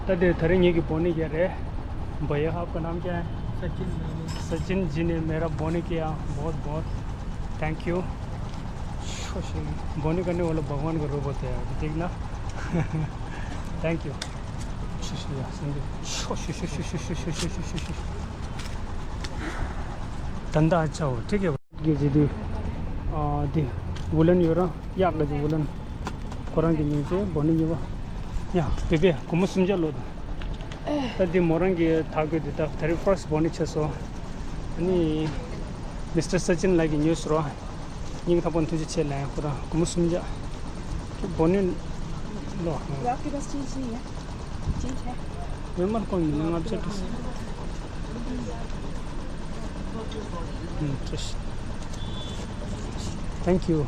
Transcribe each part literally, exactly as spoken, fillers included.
ད་དེ་ད་རིང་ངེད་ཀྱི་बोनी किया रे। भैया आपका नाम क्या है? सचिन। सचिन जी ने मेरा बोनी किया, बहुत बहुत थैंक यू। बोनी करने वाला भगवान का रूप होता है, ठीक ना? Thank you. धंधा अच्छा हो, ठीक है। གི་ཟེར་དུས། ཨ་དེ་ཝུ་ལན་ཡོད་ར། གཡག་གི་ཟེར་ཝུ་ལན། ཁོ་རང་གི་མིང་ཚེ་བོ་ནི་གཉིས་པ། ཡ་བེ་བེ་སྒོར་མོ་སུམ་བརྒྱ་ལོ་དང་། ད་འདི་མོ་རང་གི་ཐག་གི་འདི་དག་ད་རེས་ཕར་སི་བོ་ནི་བྱས་སོ། ཨ་ནི། མི་སི་ཊར་སེ་ཅིན་ལགས་ཀྱི་ཉོས་སོ་ར། སྙིང་ཐག་པ་ནས་ཐུགས་རྗེ་ཆེ་ལན་ཁོ་རང་སྒོར་མོ་སུམ་བརྒྱ། བོ་ནི་ལོ། आपके पास चेंज नहीं है? ठीक है। मैं मत कौन मिलूंगा आपसे तो। हम्म, just। Thank you।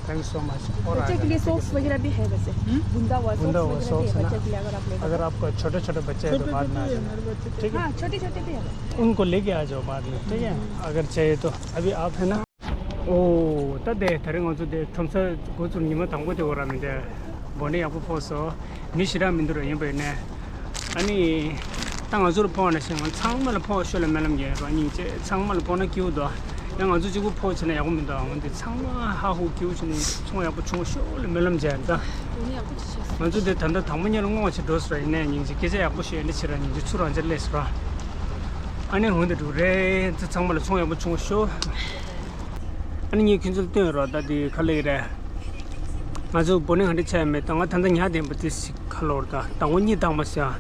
Thank you so much। और बच्चे के लिए सॉक्स वगैरह भी है वैसे। हम्म? बुंदा हुआ बुंदा सॉक्स हुआ वगैरह भी सॉक्स है है ना? बच्चे के लिए अगर आप लेगा अगर तो। आपका छोटे छोटे बच्चे हैं तो बाद में आ जाओ। ठीक है। हाँ, छोटे छोटे भी है। उनको लेके आ जाओ बाद में, ठीक है? अगर चाहिए तो। अभी आप है ना। ཨོ། ད་དེ་ད་རེས་ང་ཚོ་དེ་ཁྲོམ་ས་འགོ་བཙུགས་ཉི་མ་དང་པོ་དེ་འོ་ར་མི་འདུག་བོ་ནི་ཡག་པོ་ཕོག་སོང་། མི་ཞེ་དྲག་མི་འདུག་ར། ཡིན་པ་ཡིན་ནའི། ཨ་ནི། ད་ང་ཚོར་ཕོག་ན་ཞེ་ང་ཚང་མ་ལ་ཕོག་ཤོ་ལ་སྨོན་ལམ་རྒྱག་རོགས་སྙིང་རྗེ། ཚང་མ་ལ་ཕོག་ན་སྐྱིད་པོ་འདུག་ཡང་ང་ཚོ་གཅིག་པུ་ཕོག་བྱས་ན་ཡག་པོ་མི་འདུག་འོན་ཏེ་ཚང་མ་ཧ་ཧུ་སྐྱིད་པོ་བྱས་ནས་ཚོང་ཡག་པོ་བྱུང་ཤོ་ལ་སྨོན་ལམ་རྒྱག་ད། ང་ཚོ་དེ་ད་ལྟ་དང་པོ་ཉིད་ལ་སྔོ་བ་ཞིག་འགྲོ་སོང་ར། ཡིན་ནའི་སྙིང་རྗེ་སྐད་ཆ་ཡག་པོ་ཞིག་འདི་བྱེད་ར། སྙིང་རྗེ་ཚུར་རང་ཅག་སླེབས་སོང་ར། ཨ་ནི་འོན་ཏེ་འགྲོ་རེད། ཚང་མ་ལ་ཚོང་ཡག་པོ་བྱུང་ཤོ། ཨ་ནི་ངས་ཁྱོད་ཚོར་སྟོན་རོགས། ད་འདི་ག་ལེ་རེད། ང་ཚོ་བོ་ནི་ག་འདྲ་ཆགས་ཡོད་མེད། ད་ང་ད་ལྟ་ཉལ་བསྡད་པ་དེ་ཞིག་ག་ལོར་ད་དང་པོ་གཉིད་བཏང་པ་ཟེར།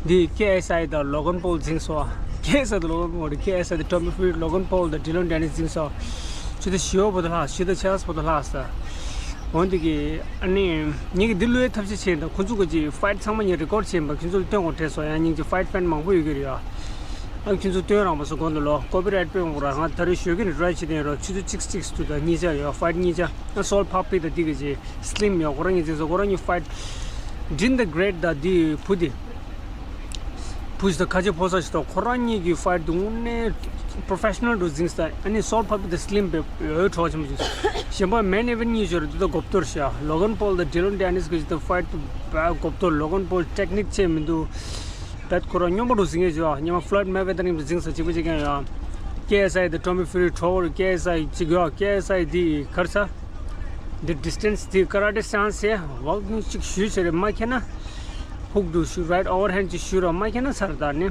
འདི་ཀེ་ཨེས་ཨའི་དང་ལོ་གན་པོལ་འཛིང་སོང་། ཀེ་ཨེས་ཨའི་དང་ལོ་གན་པོལ་རེད། ཀེ་ཨེས་ཨའི་དང་ཊོ་མི་ཕུ་རི་ཊི། ལོ་གན་པོལ་དང་ཌི་ལོན་ཌེ་ནིས་འཛིང་སོང་། ཆུ་ཚོད་བཞི་པ་བར་དུ་ལྷག་ཆུ་ཚོད་ཆ་ཚོད་བར་དུ་ལྷག་ས། འོན་ཏེ་གི་ཨ་ནི་ངེད་ཀྱི་འདི་བླུ་བའི་ཐབས་ཤེས་བྱས་ད་ཁོ་ཚོ་གི་ཅིག་ཕའིཊ་ཚང་མ་ངས་རི་ཀོཌ་བྱས་པ་ཁྱོད་ཚོ་ལ་སྟོན་དགོས་དྲན་སོང་། ཡང་སྙིང་རྗེ་ཕའིཊ་ཕེན་མང་པོ་ཡོད་ཀྱི་རེད་ཡ། ཨ་ཁྱོད་ཚོ་སྟོན་རང་པ་སོ་གོང་དུ་ལོ་ཀོ་པི་རའིཊ་དཔེ་འོང་ར། ང་ད་རེས་ཞོགས་ཀས་ནས་ཊ་རའི་བྱེད་དེ་ཡིན་རོ། ཆུ་ཚོད་གཅིག་གཅིག་ཏུ་ད་གཉིས་ཆ་ཡོད། ཕའིཊ་གཉིས་ཆ། ཨ་སོལ་ཕ་པི་ད་འདི་གི་ཅིག་སི་ལིམ་ཡོད། ཁོ་རང་གཉིས་འཛིང་སོང་། ཁོ་རང་གཉིས་ཕའིཊ། ཌིན་ད་གྷི་རེཊ་ད་འདི་བུ་འདི། བུ་ཞིག་དང་ཁ་ཆེ་ཕོ་གསར་ཞིག་དང་ཁོ་རང་གཉིས་ཀྱི་ཕའིཊ་དེ་དངོས་གནས་པོ་རོ་ཕེ་ཤ་ནལ་དུ་འཛིང་སྟེ། ཨ་ནི་སོལ་ཕ་པི་དེ་སི་ལིམ་པའི་འོས་གྲོགས་ཆེན་པོ་ཅིག་གཞན་པ་མེན་ཨི་ཝེན་ཊི་གཉིས་ཤོར་དེ་ད་གོ་བསྡུར་བྱས། ལོ་གན་པོལ་དང་ཌི་ལོན་ཌེ་ནིས་གི་ཅིག་ད་ཕའིཊ་དེ་གོ་བསྡུར། ལོ་གན་པོལ་ཊེག་ནིག་ཅིག་མི་འདུག་བེད་ཁོ་རང་སྨྱོན་པ་རུ་འཛིང་ངེས་བྱས། སྔོན་མ་ཕློའིཌ་མེ་ཝེ་དར་གཉིས་འཛིང་ས་གཅིག་པ་གཅིག་རྐྱང་ཡོད། ཀེ་ཨེས་ཨའི་དེ་ཊོ་མི་ཕུ་རི་ཊི་ཁྲོ་བོ་རེད། ཀེ་ཨེས་ཨའི་གཅིག་ཡོད། ཀེ་ཨེས་ཨའི་དེ་གར་ས། འདི་ཌི་སི་ཊེན་སི་དེ་ཀ་ར་ཊེ་སི་ཊེན་སི་ཡ་ཝོག་ནི་གཅིག་ཞུས་ཟེར་རེད། མ་ཁྱེར་ན། ཧུག་ཏུ་ཞུ་རའིཊ་ཨོ་ཝར་ཧེན་ཌི་ཅིག་ཞུ་ར། མ་ཁྱེར་ན་ཚར་ད་ནི།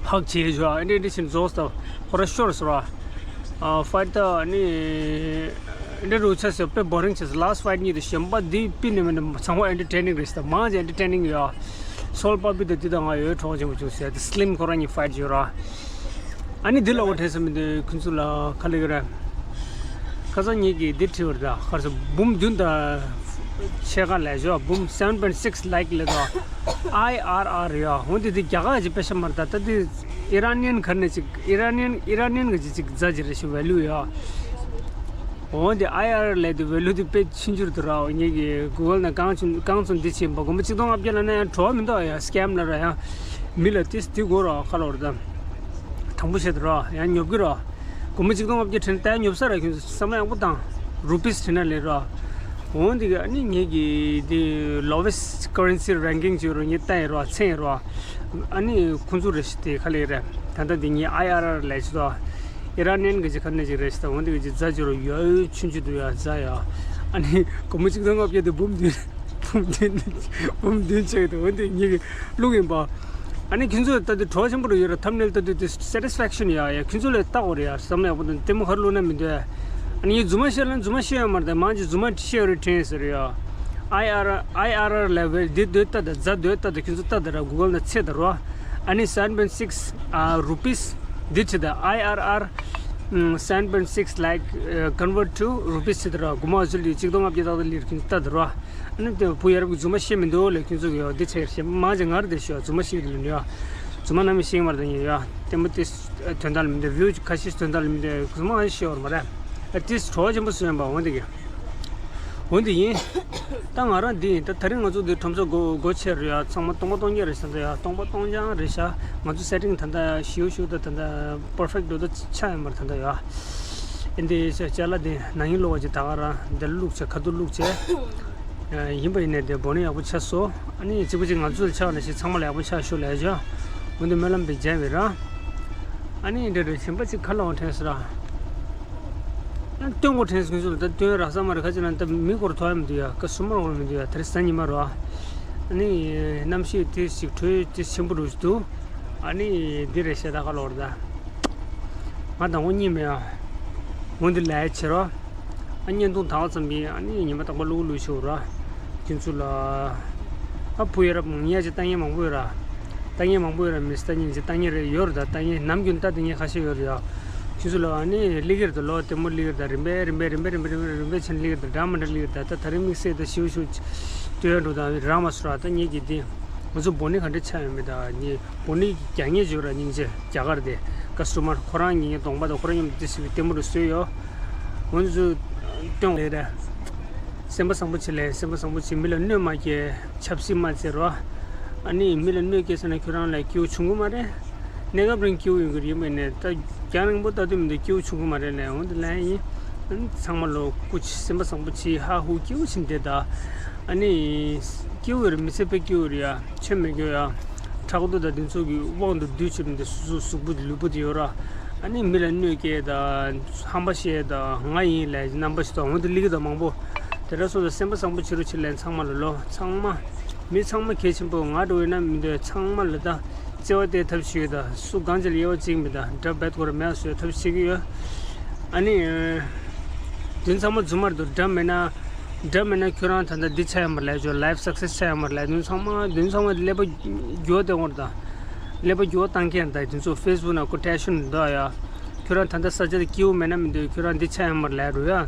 ཕག་བྱས་བྱས་ཨ་འདྲེ་འདྲེ་བཞིན་རྫོགས་སོང་། ཁོ་ར་ཤོར་སོང་ར། ཨ་ཕའིཊ་ད་ནི། འདྲེ་རུ་ཆ་ཟེར་དཔེ་བོ་རིང་བྱས་སོང་། ལཱ་སི་ཕའིཊ་གཉིས་དེ་གཞན་པ་འདི་པི་ནི་མི་འདི་ཚང་མ་ཨེན་ཊར་ཊེ་ནིང་རེད་ཟེར། མང་ཆེ་ཨེན་ཊར་ཊེ་ནིང་ཡོད། སོལ་པ་པི་དེ་འདི་དང་ང་ཡོད་གྲོགས་ཆེན་པོ་བྱུང་ཟེར་དེ་སི་ལིམ་ཁོ་རང་གཉིས་ཕའིཊ་བྱས་ར། ཨ་ནི་འདི་ལ་འོ་དྲན་ས་མི་འདུག་ཁོང་ཚོ་ལ་ག་ལེ་གི་རེད། ཁ་སང་ངེད་ཀྱིས་འདི་བྲིས་པ་རེད། ད་ཁར་སོ་འབུམ་བདུན་དང་ཕྱེད་ཀ་ལས་ཞོ་འབུམ་seven point six like ལས་དང་ཨའི་ཨར་ཨར་ཡོད། འོན་ཏེ་འདི་རྒྱ་གར་གྱི་པེ་ཤ་མ་རེད། ད་ད་འདི་ཨི་ར་ནི་ཡན་ག་ནས་ཅིག་ཨི་ར་ནི་ཡན་ཨི་ར་ནི་ཡན་གྱི་ཅིག་རྫ་ཅིག་རེད་ཞུ་ཝེ་ལུ་ཡོད། འོན་ཏེ་ཨའི་ཨར་ལས་དེ་ཝེ་ལུ་དེ་དཔེ་ཆུང་ཆུང་རེད་དོ་ར། ངེད་ཀྱིས་གུ་གལ་ནང་གང་བྱུང་གང་བྱུང་འདི་བྱས་པ་སྒོར་མོ་གཅིག་སྟོང་ལྔ་བརྒྱ་ལ་ན་ཡང་བྲོ་བ་མི་འདུག་ཡ་སི་ཀེམ་ལ་ར་ཡང་མི་ལ་ཏིས་འདི་དགོས་ར་ཁ་ལོ་ར་ད། དྲང་པོ་བཤད་དོ་ར་ཡང་ཉོབ་ཀྱི་ར། སྒོར་མོ་གཅིག་སྟོང་ལྔ་བརྒྱ་དྲན་ཏེ་ཉོབ་ས་ར། ཁྱོད་ཚོ་བསམ་བློ་ཡག་པོ་བཏང་། རུ་པིས་དྲན་ན་ལས་ར། འོན་ཏེ་ཨ་ནི་ངེད་ཀྱི་དེ་lowest currency ranking བྱས་ར་ངེད་ལྟ་ཡི་ར་ཚན་ཡི་ར། ཨ་ནི་ཁོང་ཚོ་རེ་ཞིག་དེ་ག་ལེ་རེད། ད་ལྟ་དེ་ངེད་ཨའི་ཨར་ཨར་ལས་ཅི་ད། ཨི་ར་ནན་གི་ཅིག་ག་ནས་ཅིག་རེད་ཞིག་ད། འོན་ཏེ་གི་ཅིག་རྫ་ཅིག་ར་ཡོད་ཆུང་ཆུང་དུ་ཡ་རྫ་ཡ། ཨ་ནི་སྒོར་མོ་གཅིག་སྟོང་ལྔ་བརྒྱ་དེ་འབུམ་བདུན། འབུམ་བདུན། འབུམ་བདུན་ཆགས་འདུག་འོན་ཏེ་ངེད་ཀྱི་བླུག་ཡིན་པ། ཨ་ནི་ཁྱོད་ཚོ་ལྟ་དུས་བྲོ་བ་ཆེན་པོ་རུ་ཡོད་ར། ཐམ་ནེལ་ལྟ་དུས་དེ་སེ་ཊིས་ཕེག་ཤན་ཡ་ཡ། ཁྱོད་ཚོ་ལས་ལྟ་དགོས་རེད་ཡ། བསམ་བློ་ཡག་པོ་དང་ལྟད་མོ་ཁར་བླུག་ན་མི་འདོད། ཨ་ནི་ངས་རྫུན་མ་བཤད་ན་རྫུན་མ་བཤད་ཡོད་མ་རེད། མང་ཆེ་རྫུན་མ་བཤད་ཡོད་རེད་དྲན་ཟེར་ཡ། ཨའི་ཨར་ཨར་ཨའི་ཨར་ཨར་ལས་ཝེ་འདི་འདོད་ལྟ་དང་རྫ་འདོད་ལྟ་དང་ཁྱོད་ཚོ་ལྟ་དང་ར་གུ་གལ་ནང་ཚེ་དང་རོ། ཨ་ནི་seven point six ཨ་rupees འདི་བྱེད་དང་ཨའི་ཨར་ཨར་seven point six like convert to rupees བྱེད་དང་ར་དགུ་མ་ཟིལ་ཡོད་གཅིག་སྟོང་ལྔ་བརྒྱ་ཏག་ཏག་ལིར་ཁྱོད་ཚོ་ལྟ་དང་རོ། ཨ་ནི་དེ་བུ་ཡ་རབས་ཀྱི་རྫུན་མ་བཤད་མི་འདུག་ལས་ཁྱོད་ཚོ་གི་ཡོད་འདི་ཆེ་བཤད་མ་ཅེ་ངར་དེ་ཤོད་རྫུན་མ་བཤད་མི་འདུག་ཡ། རྫུན་མ་ནམ་ཡང་བཤད་མ་རེད་ཡ། ལྟད་མོ་དེ་དོན་དག་ལ་མི་འདུག་ཝིའུ་ཁ་ཤས་དོན་དག་ལ་མི་འདུག་རྫུན་མ་ཤེས་བར་མ་རེད། ཨ་ཏིས་བྲོ་བ་ཆེན་པོ་བཟོས་ཡིན་པ་འོན་ཏེ་གི། འོན་ཏེ་ཡིན། ད་ང་རང་འདི་ཡིན་ད། ད་རིང་ང་ཚོ་འདི་ཁྲོམ་ས་སྒོ་སྒོ་ཕྱེ་རེད་ཡ། ཚང་མ་སྟོང་པ་སྟོང་རྐྱང་རེད་ཟེར་འདུག་ཡ། སྟོང་པ་སྟོང་རྐྱང་རེད་ཤག་ང་ཚོ་སེ་ཊིང་ད་ལྟ་ཞིའུ་ཞིའུ་ད་ད་ལྟ་པར་ཕེག་འགྲོ་ད་ཆ་ཡོད་མ་རེད་ད་ལྟ་ཡ། ཨེ་འདི་ཅ་ལག་འདི་ན་ཧིང་ལོ་བ་ཅིག་ད་ག་རང་འདི་ལ་བླུགས་བྱས་ཁ་ཐུག་བླུགས་བྱས། ཡིན་པ་ཡིན་ནའི་དེ་བོ་ནི་ཡག་པོ་ཆགས་སོང་། ཨ་ནི་གཅིག་པ་གཅིག་ང་ཚོ་ལ་ཆགས་ན་ཞིག་ཚང་མ་ལ་ཡག་པོ་ཆགས་ཤོག་ལབ་ཡ་ཅོ། འོན་ཏེ་སྨོན་ལམ་དེ་མཇལ་བའི་ར། ཨ་ནི་འདྲ་རེ་གཞན་པ་གཅིག་ཁ་ལོང་དྲན་སོང་ར། སྟོན་གོ་དྲན་སོང་། ཚོ་ལ་ད་སྟོན་རག་ས་མ་རེད། ཁ་ཅིག་ན་ད་མི་སྐོར་ཐོག་ཡ་མི་འདུག་ཡ། ཀ་སུ་མར་སྐོར་མི་འདུག་ཡ། དེ་རིང་གཟའ་ཉི་མ་རོ། ཨ་ནི་གནམ་གཤིས་དེ་ཞིག་དྲོད་དེ་ཆེན་པོ་རུ་འདུག་ཨ་ནི་འདི་རེད་ཤེས་ད་ཁ་ལོར་ད། ང་དང་པོ་གཉིད་མེད་ཨ། འོན་ཏེ་ལས་བྱེད་རོ། ཨ་བརྙན་ཐུང་དག་ཙམ་ཡིན། ཨ་ནི་ཉི་མ་རྟག་པར་ལུག་ལུག་ཤོར་ར། ཁྱེད་ཚོ་ལ། ཨ་བུ་ཡ་རབས་ངས་ཅི་ལྟ་མཁན་མང་པོ་ཡོད་ར། ལྟ་མཁན་མང་པོ་ཡོད་ར། མི་ལྟ་མཁན་ཅི་ལྟ་མཁན་རེ་ཡོད་ར། ད་ལྟ་མཁན་ནམ་རྒྱུན་ལྟ་དེ་མཁན་ཁ་ཤས་ཡོད་ར་ཡ། ཁྱེད་ཚོ་ལ་ཨ་ནི་ལི་ཀིར་དུ་ལོ་དེ་མོ་ལི་ཀིར་ད་རིམ་པས་རིམ་པས་རིམ་པས་རིམ་པས་རིམ་པས་ཆེན་ལི་ཀིར་ད་འདྲ་མི་འདྲ་ལི་ཀིར་ད། ད་ད་རིང་དམིགས་བསལ་ད་ཞིའུ་ཞིའུ་སྟོན་འགྲོ་ད་རང་མ་སོ་ར། ད་ངེད་ཀྱི་དེ་ང་ཚོ་བོ་ནི་ག་འདྲ་ཆགས་ཡོད་མེད་ད་ནི། བོ་ནི་རྒྱ་ངེས་བརྗོད་ར་སྙིང་རྗེ་རྒྱ་གར་དེ་ཀ་སུ་མར་ཁོ་རང་ཉིད་ཀྱི་གདོང་པ་དང་ཁོ་རང་མཉམ་དུ་ཏི་སི་བི་ལྟད་མོ་རུ་བཟོས་ཡོད། ང་ཚོ་སྟོན་ལེ་ར། སེམས་པ་བཟང་པོ་བྱེད་ལེ། སེམས་པ་བཟང་པོ་བྱེད། མི་ལ་གནོད་མ་སྐྱེལ། ཆབ་སྲིད་མ་བྱེད་རོ། ཨ་ནི་མི་ལ་གནོད་སྐྱེལ་ཟེར་ན་ཁྱོད་རང་ལ་སྐྱིད་པོ་བྱུང་གི་མ་རེད། གནས་སྐབས་རིང་སྐྱིད་པོ་ཡོང་གི་རེད་མིན་ནས་ད་རྒྱང་རིང་པོ་ལྟ་དུས་མི་འདུག་སྐྱིད་པོ་བྱུང་གི་མ་རེད་ལས། འོན་ཏེ་ལན་ཡིན། ཚང་མ་ལོ་སྐུ་མཁྱེན་སེམས་པ་བཟང་པོ་བྱེད། ཧ་ཧུ་སྐྱིད་པོ་བྱེད་བསྡད་ད། ཨ་ནི། སྐྱིད་པོ་ཡོད་རེད། མི་ཚེ་དཔེ་སྐྱིད་པོ་རེད་ཡ། ཆོས་མེད་སྐྱོ་ཡ། ཕྲག་དོག་དང་དེ་ཚོ་གི་དབང་དུ་བསྡུས་བྱས་མི་འདུག་སོ་སོ་གཟུགས་པོ་ལུས་པོ་དེ་ཡོད་ར། ཨ་ནི་མི་ལ་གནོད་སྐྱེལ་དང་ཧམ་པ་བཤད་དང་ང་ཡིན་ལས་རྣམ་པ་ཞིག་དང་འོན་ཏེ་ལི་ཀི་དང་མང་པོ། དེ་འདྲ་སོང་ཙང་སེམས་པ་བཟང་པོ་བྱེད་རོགས་བྱེད་ལན། ཚང་མ་ལ་ལོ། ཚང་མ། མི་ཚང་མ་གལ་ཆེན་པོ། ང་འགྲོ་ཡོད་ན་མི་འདོད། ཚང་མ་ལ་ད་བརྩེ་བ་སྟེར་ཐབས་ཤིག་ཡོད། ད་སུ་གང་ཅི་ལ་དབྱེ་བ་ཅིག་མི་ད་འདྲ་བད་ཁོ་ར་མེད་བཟོས་ཐབས་ཤིག་ཡོད། ཨ་ནི། དོན་ཚང་མ་རྫུན་མར་འདུག་འདྲ་མེད་ན། འདྲ་མེད་ན་ཁྱོད་རང་ད་ལྟ་འདི་ཆགས་ཡོད་མ་རེད་ལས་ཆོག་ལའིབ་སག་སེ་སི་ཆགས་ཡོད་མ་རེད་ལས། དོན་ཚང་མ་དོན་ཚང་མ་ཀླད་པ་རྒྱུ་བ་དེ་འོར་ད། ཀླད་པ་རྒྱུ་བ་བཏང་མཁན་ད་དེ་ཚོ་ཕེ་སི་བུག་ན་ཀོ་ཊེ་ཤན་འདུག་ཡ། ཁྱོད་རང་ད་ལྟ་ས་ཆ་དེ་སྐྱིད་པོ་མེད་ན་མི་འདོད། ཁྱོད་རང་འདི་ཆགས་ཡོད་མ་རེད་ལས་རུ་ཡ། ཨ།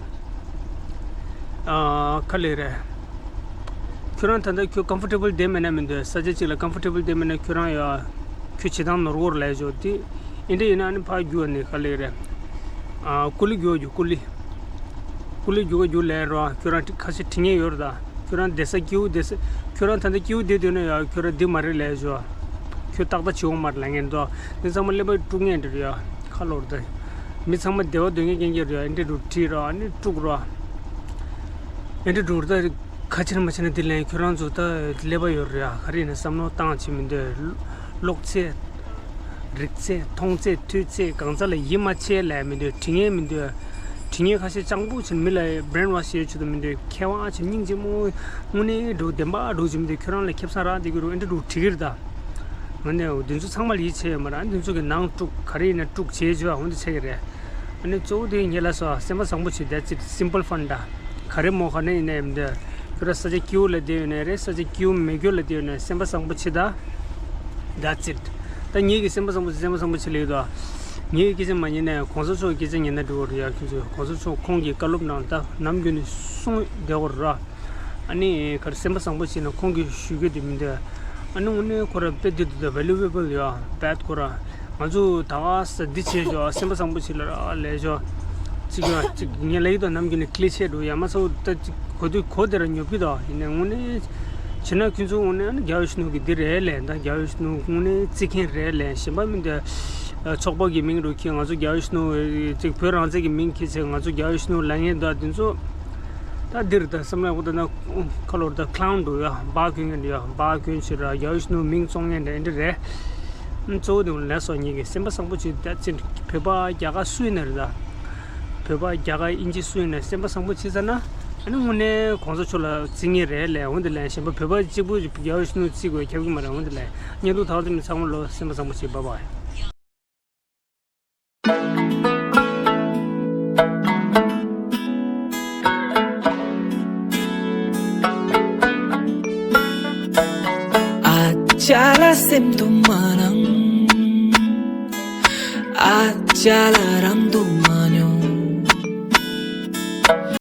ག་ལེ་རེད། ཁྱོད་རང་ད་ལྟ་ཁྱོད་ཀམ་ཕོར་ཊེ་བལ་བསྡད་མེད་ན་མི་འདོད། ས་ཆ་གཅིག་ལ་ཀམ་ཕོར་ཊེ་བལ་བསྡད་མེད་ན་ཁྱོད་རང་ཡ། ཁྱོད་བྱེད་སྟངས་ནོར་གོ་ར་ལས་ཆོག་དེ། ཨིན་དྲ་ཡིན་ན་ཨ་ནི་ཕར་རྒྱུག་ནི་ག་ལེ་རེད། ཨ། ཀུ་ལི་རྒྱུག་རྒྱུག་ཀུ་ལི། ཀུ་ལི་རྒྱུག་རྒྱུག་ལས་རོ། ཁྱོད་རང་ཁ་ཤས་དྲི་ངེས་ཡོད་ར་ད། ཁྱོད་རང་བསྡད་ས་སྐྱིད་པོ་བསྡད་ས། ཁྱོད་རང་ད་ལྟ་སྐྱིད་པོ་བསྡད་འདོད་ན་ཡ་ཁྱོད་རང་འདི་མ་རེད་ལས་ཆོག་ཁྱོད་ཏག་ཏག་བྱེད་འོང་མ་རེད་ལབ་མཁན་འདུག་འདི་ཚང་མ་ཀླད་པ་དཀྲུག་མཁན་འདྲ་རེད་ཡ། ཁ་ལོར་ད། མི་ཚང་མ་བདེ་བ་འདོད་མཁན་རྐྱང་རྐྱང་རེད་ཡ། ཨེ་འདྲ་འདུག་བྲིས་ར་ཨ་ནི་དཀྲུག་ར། ཨེ་འདྲ་འདུག་ད། ཁ་ཕྱིར་མ་ཕྱིན་ན་འདི་ལན་ཁྱོད་རང་ཚོ་ད་ཀླད་པ་ཡོད་རེད་ཡ། ག་རེ་ཡིན་ན་བསམ་བློ་བཏང་བྱེད་མི་འདོད། ཀློག་ཚད། རིག་ཚད། མཐོང་ཚད། ཐོས་ཚད་གང་ཚ་ལ་ཡིད་མ་ཆེས་ལས་མི་འདོད། དྲི་ངེས་མི་འདོད། དྲི་ངེས་ཁ་ཤས་སྤྱང་པོ་བྱེད་མི་ལ་བྷི་རེན་ཝ་ཤི་བྱེད་ཆོག་ཏུ་མི་འདོད། མཁས་དབང་བྱེད་སྙིང་རྗེ་མོ། དངོས་གནས་འགྲོ་བདེན་པ་འགྲོ་བྱེད་མི་འདོད། ཁྱོད་རང་ལ་ཁེ་བཟང་རག་བསྡད་ཀྱི་རུ་ཨེ་འདྲ་འགྲོ་བྲིས་ཀྱི་རེད་ད། ང་ནས་འདི་ཚོ་ཚང་མ་ལ་ཡིད་ཆེས་ཡོད་མ་རེད། འདི་ཚོ་གི་ནང་དཀྲུག་ག་རེ་ཡིན་ན་དཀྲུག་བྱེད་བྱེད་འོང་དུ་ཆེ་གི་རེད། ཨ་ནི་གཙོ་བོ་དེ་ངེད་ལ་སོ་སེམས་པ་བཟང་པོ་བྱེད། That's it. Simple fun ད། ག་རེ་མོ་ག་ནས་ཡིན་ནའི་མི་འདོད། ཁྱོད་ར་ས་ཆ་སྐྱིད་པོ་ལ་བསྡད་ཡོད་ནའི་རེད། ས་ཆ་སྐྱིད་པོ་མེད་རྒྱུ་ལ་བསྡད་ཡོད་ནའི་སེམས་པ་བཟང་པོ་བྱེད་ད། That's it. ད་ངེད་ཀྱི་སེམས་པ་བཟང་པོ་བྱེད་སེམས་པ་བཟང་པོ་བྱེད་ལེགས་དོ། ངེད་ཀྱི་སྐད་ཆ་མ་ཉན་ནའི་གོང་ས་མཆོག་གི་སྐད་ཆ་ཉན་ན་འགྲིག་གི་རེད་ཡ། ཁྱོད་ཚོས་གོང་ས་མཆོག་ཁོང་གི་བཀའ་སློབ་ནང་ད་ནམ་རྒྱུན་ནས་གསུངས་བསྡད་ཡོད་རེད། ཨ་ནི་ག་རེ་སེམས་པ་བཟང་པོ་བྱས་ན་ཁོང་གིས་ཞུ་རྒྱུ་དེ་མི་འདོད། ཨ་ནི་དངོས་གནས་ཁོ་ར་དཔེ་འདི་འདུག་ད་valuable ཡ། བད་ཁོ་ར་ང་ཚོ་ད་ག་ས་འདི་བྱས་ཞོག་སེམས་པ་བཟང་པོ་བྱེད་ལ་ར་ལས་ཞོག་གཅིག་ཡ་གཅིག་ངས་ལབ་ཀྱི་འདུག་ནམ་རྒྱུན་ནས་ཀླི་ཆེ་འགྲོ་ཡ་མ་ཚོ་ད་གཅིག་གོ་དུས་གོ་དེ་ར་ཉོབ་ཀྱི་འདུག་ཡིན་ནའི་དངོས་གནས་བྱས་ན་ཁྱོད་ཚོ་དངོས་གནས་ཨ་ནི་རྒྱལ་བ་ཡིད་བཞིན་ནོར་བུ་གི་འདི་རེད་ལས། ད་རྒྱལ་བ་ཡིད་བཞིན་ནོར་བུ་དངོས་གནས་བརྩི་མཁན་རེད་ལས། གཞན་པ་མི་འདུག་ཚོགས་པ་གི་མིང་རུ་ཁྱེད་ང་ཚོ་རྒྱལ་བ་ཡིད་བཞིན་ནོར་བུ་གཅིག་བོད་རང་བཙན་གི་མིང་ཁྱེད་ཚོས་ང་ཚོ་རྒྱལ་བ་ཡིད་བཞིན་ནོར་བུ་ལབ་མཁན་འདུག་དེ་ཚོ། ད་འདིར་ད་བསམ་བློ་ཡག་པོ་བཏང་ན་ཁ་ལོར་ད་ཁ་ལོན་འགྲོ་ཡ། འབག་གྱོན་མཁན་འདྲ་ཡ། འབག་གྱོན་ཕྱིར་ར་རྒྱལ་བ་ཡིད་བཞིན་ནོར་བུ་མིང་བཙོང་མཁན་འདྲ་འདི་རེད། གཙོ་བོ་དེ་ལས་སོ་ཉིད་ཀྱི་སེམས་པ་བཟང་པོ་བྱེད། ད་ཅི་བོད་པ་རྒྱ་གར་སུ་ཡིན་ན་རེད་ད། བོད་པ་རྒྱ་གར་དབྱིན་ཇི་སུ་ཡིན་ན་སེམས་པ་བཟང་པོ་བྱེད་ཟེར་ན། ཨ་ནི་དངོས་གནས་གོང་ས་མཆོག་ལ་བརྩི་མཁན་རེད་ལས། འོན་ཏེ་ལས་གཞན་པ་བོད་པ་གཅིག་པུ་རྒྱལ་བ་ཡིད་བཞིན་ནོར་བུ་བརྩི་དགོས་ཁྱབ་ཀྱི་མ་རེད། འོན་ཏེ་ལས་བརྙན་ཐུང་དག་ཙམ་ཚང་མ་ལོ་སེམས་པ་བཟང་པོ་བྱེད། བྷའི་བྷའི། ཨ་ཅག་ལ་སེམས་དུ་མ་ལངས། ཨ་ཅག་ལ་རང་དུ་མ་